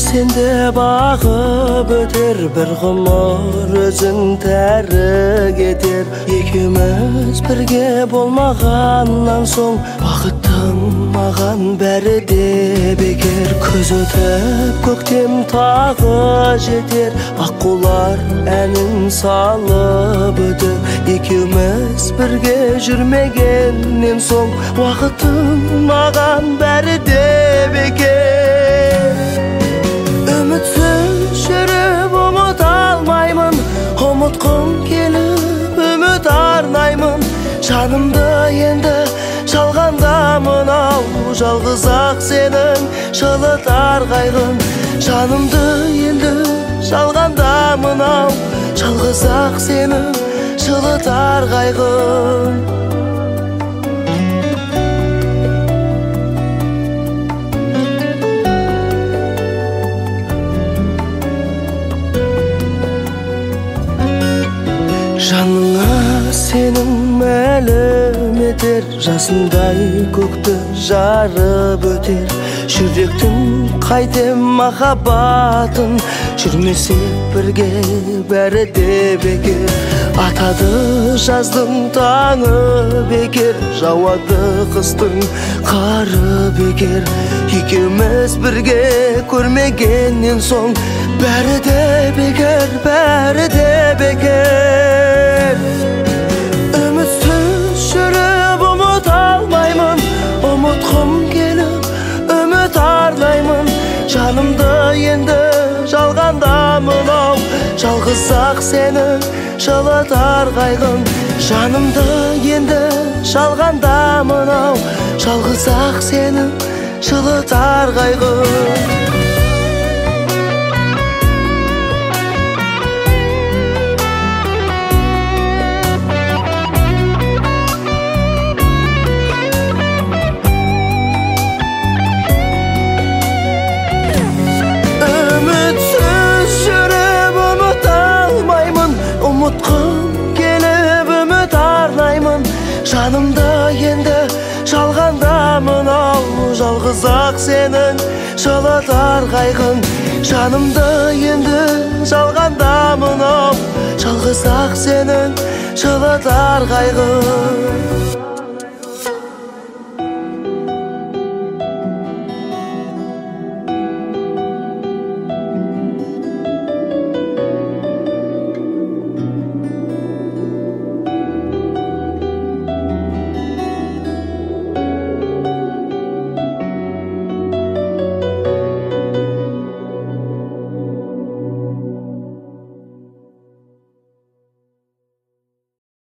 Сенде бағып өтер, бір ғұмыр өзің тәрік етер. Екеуміз бірге болмағаннан соң бақыттың маған бәрі де бекер. Күз өтіп көктем тағы жетер, аққулар әнін салып өтер. Екеуміз бірге жүрмегеннен соң уақыттың маған бәрі де бекер. Үмітсіз жүріп ұмыта алмаймын, ұмытқым келіп үміт арнаймын. Жанымды енді жалғанда мынау, жалғыз-ақ сенің жылытар қайғың. Жанымды енді жалғанда мынау, жалғыз-ақ сенің жылытар қайғың. Жаныңа сенің мәлім етер, жасындай көкті жарып өтер. Жүректің қайтем махаббатын, жүрмесек бірге бәрі де бекер. Атады жаздың таңы бекер, жауады қыстың қары бекер. Екеуміз бірге көрмегеннен соң бәрі де бекер, бәрі де бекер. Үмітсіз жүріп ұмыта алмаймын, ұмытқым келіп үміт арнаймын. Жанымды енді жалғанда мынау, жалғыз-ақ сенің жылытар қайғың. Жанымды енді жалғанда мынау, жалғыз-ақ сенің жылытар қайғың. Ұмытқым келіп үміт арнаймын. Жанымды енді жалғанда мынау, жалғыз-ақ сенің жылытар қайғың. Жанымды енді жалғанда мынау, жалғыз-ақ сенің жылытар қайғың.